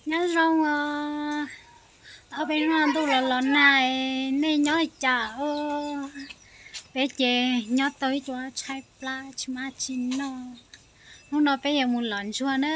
Nyob zoo os, ob peb hnub no ntuj los los nag, nej nyob li cas os? Peb ces nyob tau ib co tshaib plab tsis muaj dab tsi noj. Hnub no peb yuav mus lov ntsuag na,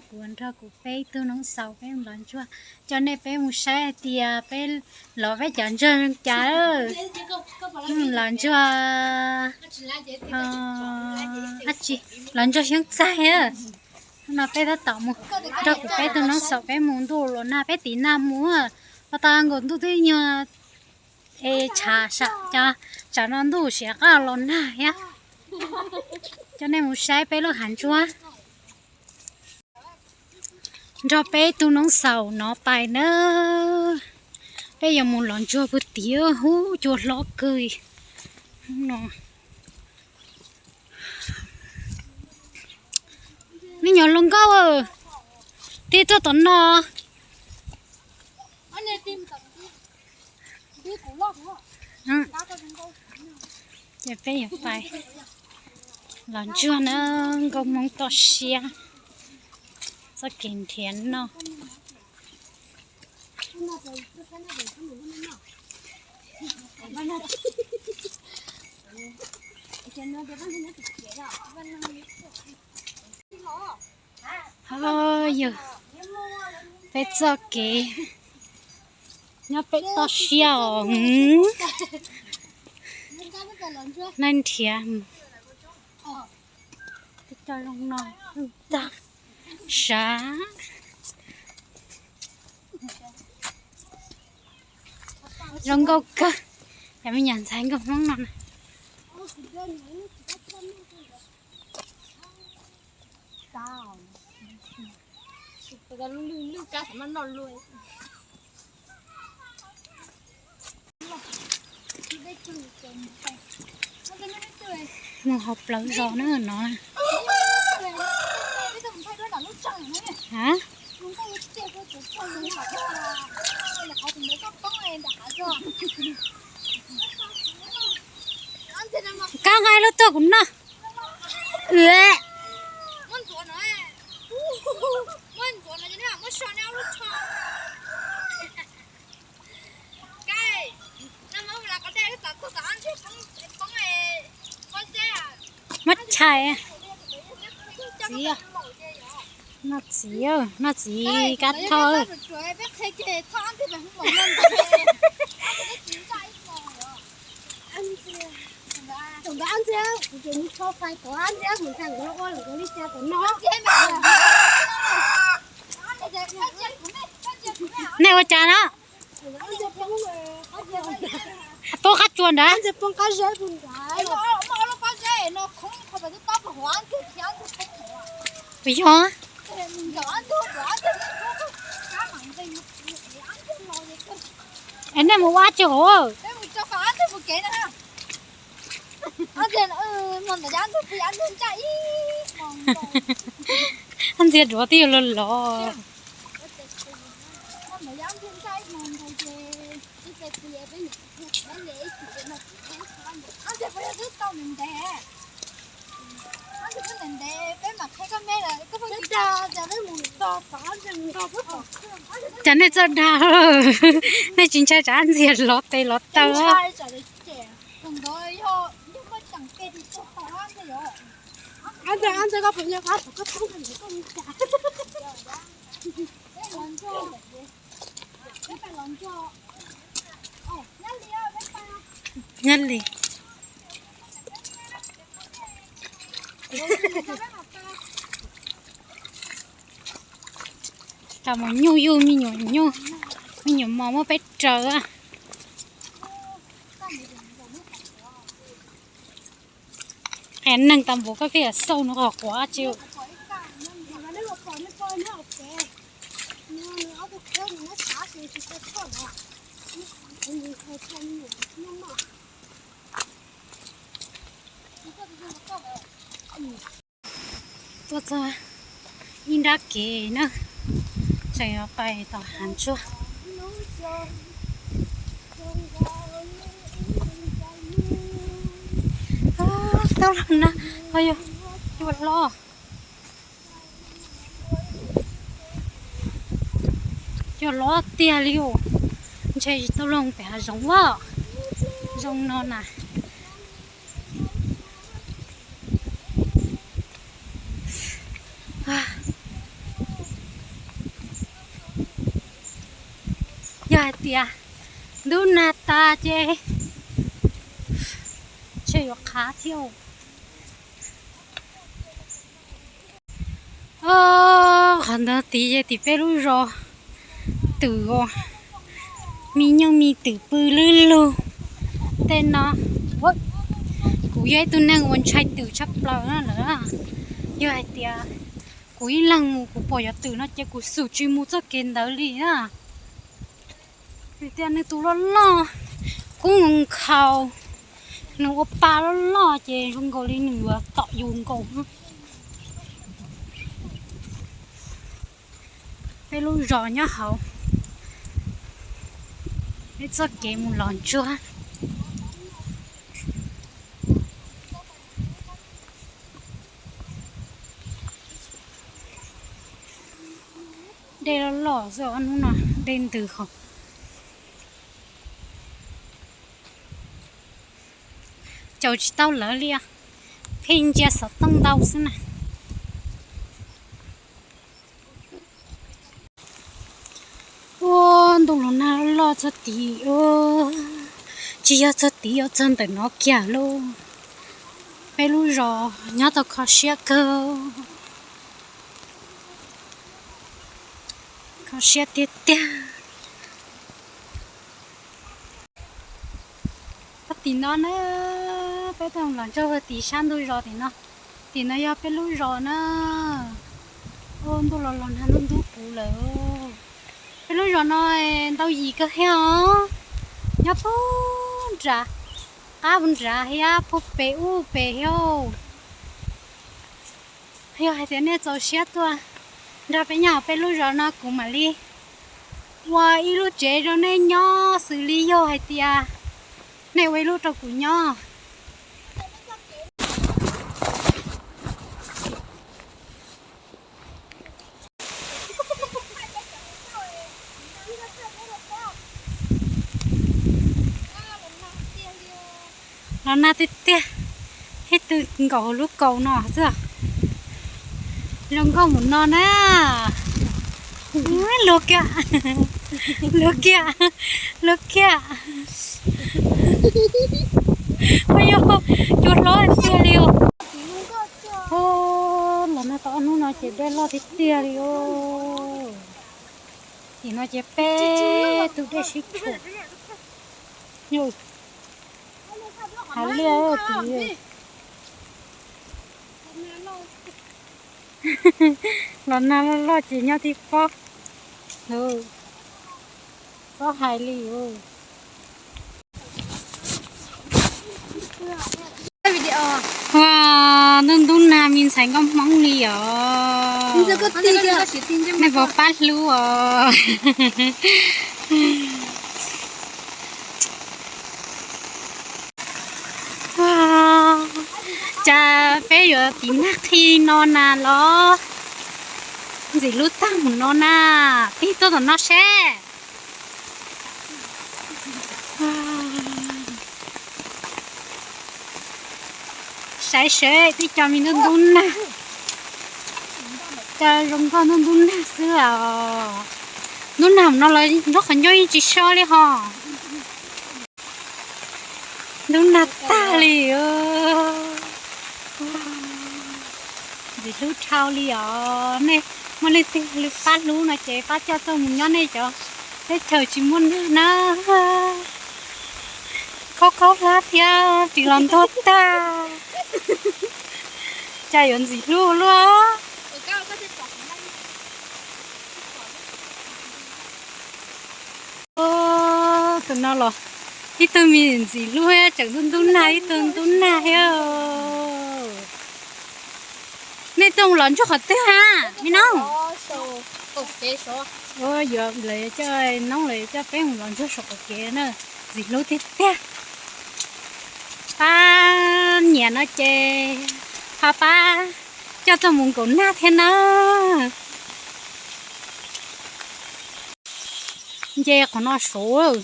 kuv nrog kuv peb tug noov xaus peb mus lov ntsuag, coj nej peb mus saib hais tias peb lov peb cov ntsuag zoo cas. Lov ntsuag, dab tsi, lov ntsuag xyoob txaij. Hnub no peb tab tom mus nrog kuv peb tug noov xaus peb mus, ntuj los nag peb tiv nag mus, ua tau nkaus ntuj twb nyuag es tshav sam cov, tsam no ntuj siav qab los nag thiab. Coj nej mus saib peb lub hav ntsuag. Nrog peb tug noov xaus no pais na, peb yuav mus lov ntsuag puag tid hub cua hlob kawg no. Me nyuam hluas nkauj, tib tuaj tom no. Ces peb yuav pais lov ntsuag na, nkauj hmoob toj siab, txoj kev nrhiav noj. Ho yog peb txoj kev nyob pem toj siab os. Neeg nrhiav tau zoo no tag sav. Zoo nkauj kawg, cov me nyuam ntxhais nkauj hmoob no na. Mus hauv plawv zos na no. Ha? Kab nqa lub tuaj kuv noj. Muab tshais. Txiv, noj txiv, noj txiv kab thoj. Nej ua cas na? Poob qab tsua ntawd. Puas yog? Es nej mus ua tsi hauv? Ntxias duav twb yuav los los. Cas nej txawj dag, nej tsis ntshai tsam ntxias lov tes lov taw? Nyob li. Tau mus nyuj yug me nyuam nyuj, me nyuam mos muab peb raws. Qhia neeg tau npaum koj pheej xauj no qhov quav tsi. Tuaj txog ib nrab kev na, tseem yuav pais tom hav ntsuag. Tau los na, ho yog cua hlob. Cua hlob tiag li os. Ntshe tsis tau los pem hav zoov os. Zoo no na. Yog hais tias ntuj nag tas ces ntshe yuav qhav thiab. Qhov ntawd tid ces tim peb lub zos twm, me nyuj me twm pw lwb lug tej no. Kuv yog ib tug neeg uas ntshai twm tshaj plaws na lawm. Yog hais tias kuv ib leeg mus kuv pom cov twm no ces kuv xum tsis mus txoj kev ntawd li na. Vim tias nws tus loj loj, kub nkhaus, nws ua pa loj loj ces zoo nkaus li nws yuav tom yus nkaus. Peb lub zos nyob hauv peb txoj kev mus Los Ntsuab. Dej loj loj xwb, ob hnub no dej ntws hos. Caum tsis tau lawv li, pheej ntsia xov tooj ntau xwb na. Ua ntuj los nag loj loj txog tid, tsis yog txog tid, yuav txog ntawm no kiag lauj. Peb lub zos nyob tau kho siab kawg, kho siab tiag tiag. Tim no na, peb tuaj los ntsog tim sab ntug zos tim no. Tim no yog peb lub zos na. Ua ntuj los los nag ntub ntub puv lawm. Peb lub zos no ntau yim kawg thiab os. Nyob puag nrad, qab puag nrad thiab, puag pem ub pem thiab. Yog hais tias nej txaus siab tuaj nrog peb nyob peb lub zos no kuv mam li ua ib lub tsev rau nej nyob xws li yog hais tias nej ua ib lub rau kuv nyob. Los nag tiag tiag, ib tug nkaum hauv lub kaus no xwb. Zoo nkauj mus no na. Luag kiag, luag kiag, luag kiag. Ua yog cua hlob tiag li os. Los nag tau ob hnub no ces dej loj tiag tiag li os. Tim no ces peb tug dej sib tshuam. Hav liaj tid. Los nag loj loj ces nyob tib pob, pob hais li. Ua, ntub ntub nag me ntxhais nkauj Hmoob li os. Nej puas pab hlub os? Cas peb yuav tiv nag qhi no na los? Ntxim hlub tag mus no na. Tig tuaj tom no seb. Saib seb tib co me ntub ntub nag, cas zoo nkauj ntub ntub nag xwb os. Ntub nag no los nraub qhov ncauj yeej tsis so li ho. Ntub nag tag li. Ntxim hlub dhau li os. Nej muaj leej twg pab hlub no ces pab coj tuaj mus nyob nej cov teb chaws tsis muaj nag na. Khaub khaub hlab thiab ris los ntog tag, cas yuav ntxim hlub luaj. Tus no los ib tug me ntxim hlub thiab tseem ntub ntub nag, ib tug ntub nag thiab. Nej tuaj mus los ntsuag qhov twg ha, me noob? Yuav lawv coj, noob lawv coj peb mus los ntsuag saum qaum kev na, ntxim hlub tiag tiag. Pab nyiam no ces ho pab coj tuaj mus nkaum nag thiab na. Nce qhov no saud,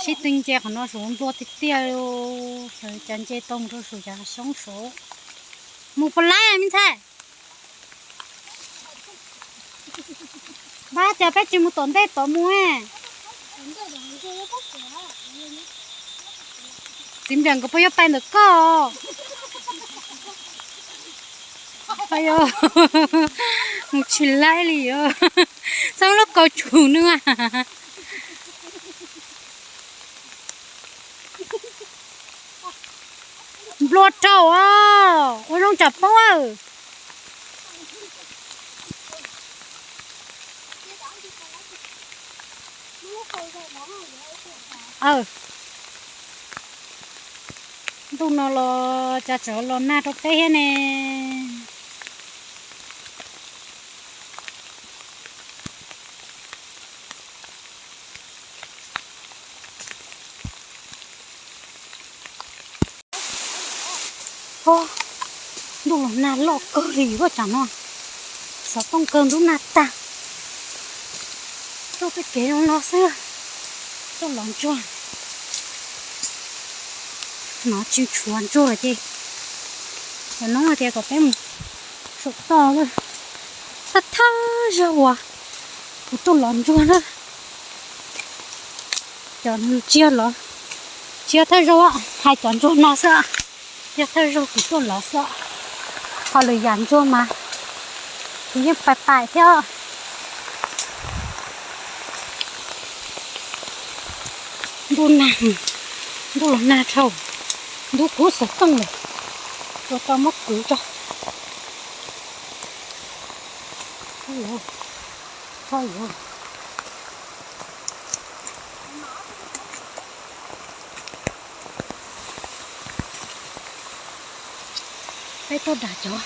sib tw nce qhov no saud nplua tiag tiag li. Cas nce tau mus rau saum cov hav xyoob saud. Mus puas laib me ntxhais? Npab, cas peb tsis mus tom ntej tod mus? Txiv npliam nkawd puas yuav pais ntawm koj? Mus tsis laib li os. Txhob lub kaus tsum nws. Nplua rau, ua zoo tsam poob. Ntuj no los cas tseem los nag rau peb thiab ne. Ntuj los nag loj kawg li ua cas no, xov tooj kawg ntub nag tag. Tuaj tej kev zoo no xwb, tuaj lov ntsuag. No tsis tshuav ntsuag ces, cov noob hais tias kom peb mus saum toj. Thawj thawj zaug uas kuv tuaj lov ntsuag na, cov tsiaj los, tsiaj thawj zaug hais cov ntsuag no xwb, tsiaj thawj zaug kuv tuaj lov xwb. Ho lwm yam ntsuag mas kuv yeej pais pais thiab. Ntuj nag, ntuj los nag dhau, ntub kub xov tooj lawm, ua tau muab kwv tso. Peb tuaj dam cov,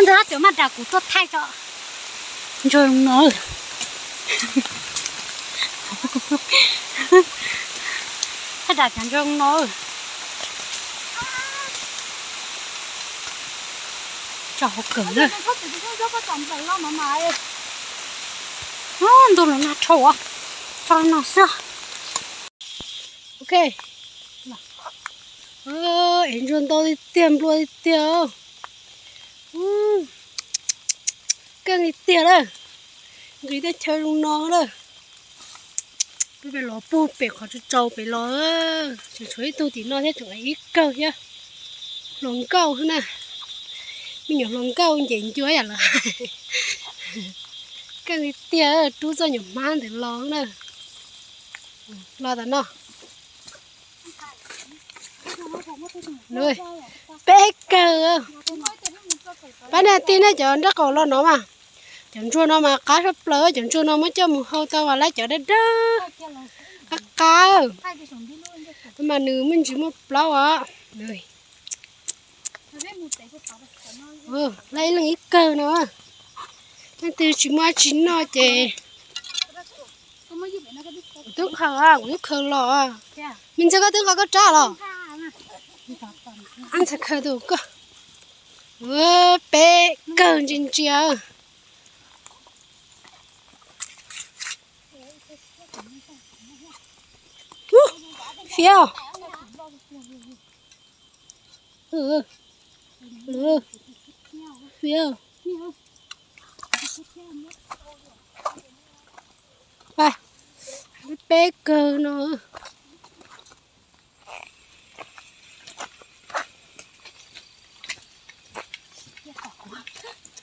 ntawd cov maj dam kuv tuaj thaij tso. Ntsuag no, thaij dam cov ntsuag no. Tso hauv kawm na. Ntuj los nag dhau, tso no xwb. Ok. Es ntsuag ntau tiag tiag, nplua tiag tiag. Keej li tiag lawm. Nqis tej chaw zoo no lawm. Peb pem los puag pem qhov tsaus tsaus pem los, tseem tshuav ib tug tim no thiab, tseem ib kawg thiab. Hluas nkauj xwb na. Me nyuam hluas nkauj ncees ncua yam lawm. Keej li tiag, rub txoj nyuam hmab ntawd los na. Los tom no. Peb kawg. Pab nej tij nej cov nraub qaum los no mas, cov ntsuag no mas qab sab plaws, cov ntsuag no muab coj mus hau tau mas lawv cov dawb dawb, qab qab mas nws me ntsis muaj plaub os. Lawv ib leeg ib kawg no, leej twg tsis muaj dab tsi noj ces kuv twb khaws, kuv twb khaws los. Me ntxhais koj twb nqa koj rab los. Ab ntxhais khaws tus koj. Peb kawg ntsia ntsia. Fiab. Fiab. Peb kawg no.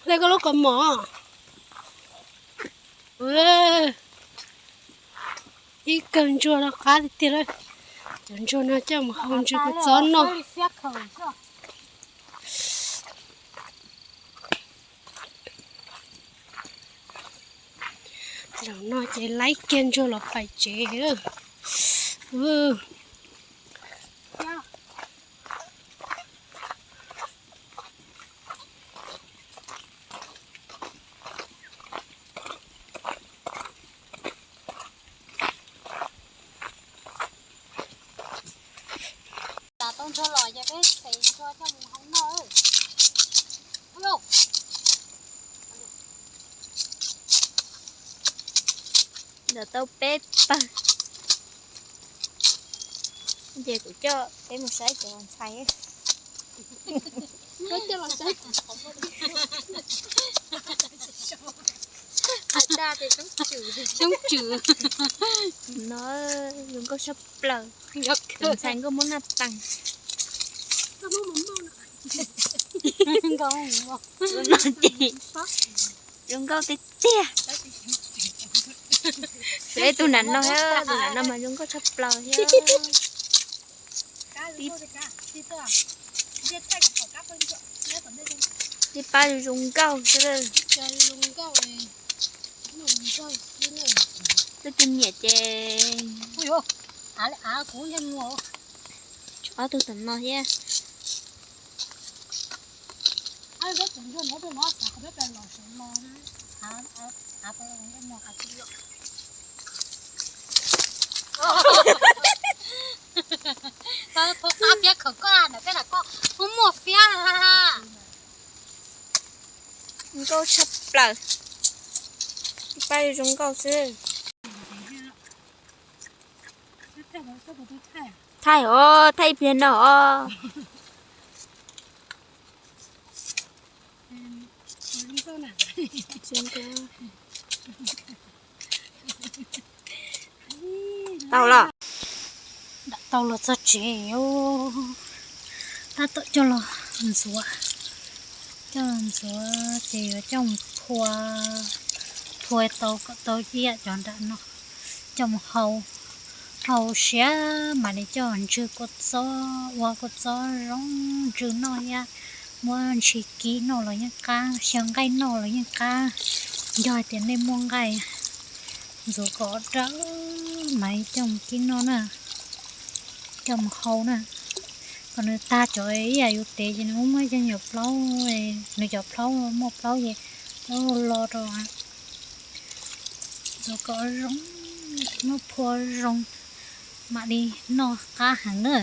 Hle koj lub kaus mom. Ib kawg ntsuag no qab tiag tiag lawm. Cov ntsuag no coj mus hau ntsuag kua txob noj. Zaum no ces laib kiag ntsuag los pais tsev. Tau ntsuag los ces peb xev ntsuag coj mus hau noj. Alo. Ntawm tau peb pawg. Ces kuv coj peb mus saib cov ntxhais. Xyoob tswm no zoo nkauj tshaj plaws. Tus ntxhais nkauj muab naj tees. No ces zoo nkauj tiag tiag. Tus nram no, tus nram no mas zoo nkauj tshaj plaws thiab. Tib pab zoo nkauj xwb. Leej twg nyiam ces ob tug tom no thiab. Fiab khawm koj na, koj muaj fiab. Nkauj tshaj plaws. Ib pab zoo nkauj xwb. Thaij os, thaij ib pliag no os. Tau los. Tau los txog tsev, tab tom coj los ntxuav. Coj los ntxuav ces yuav coj mus phua, phua tau kom tau ib yam cov nram no, coj mus hau. Hau siav mam li coj ntswg kua txob, ua kua txob zoo ntsws noj thiab. Muab ntshis kib noj los yeej qab, xyaw nqaij noj los yeej qab. Yog hais tias nej muaj nqaij, ntxuav kom dawb mam li coj mus kib noj na, coj mus hau na. Kom nws tag cov ib yam yus tev ces nws muaj yeej yam plaub, nws cov plaub muaj plaub ces lo rau. Ntxuav kom zoo, muab phua zoo mam li noj qab heev na.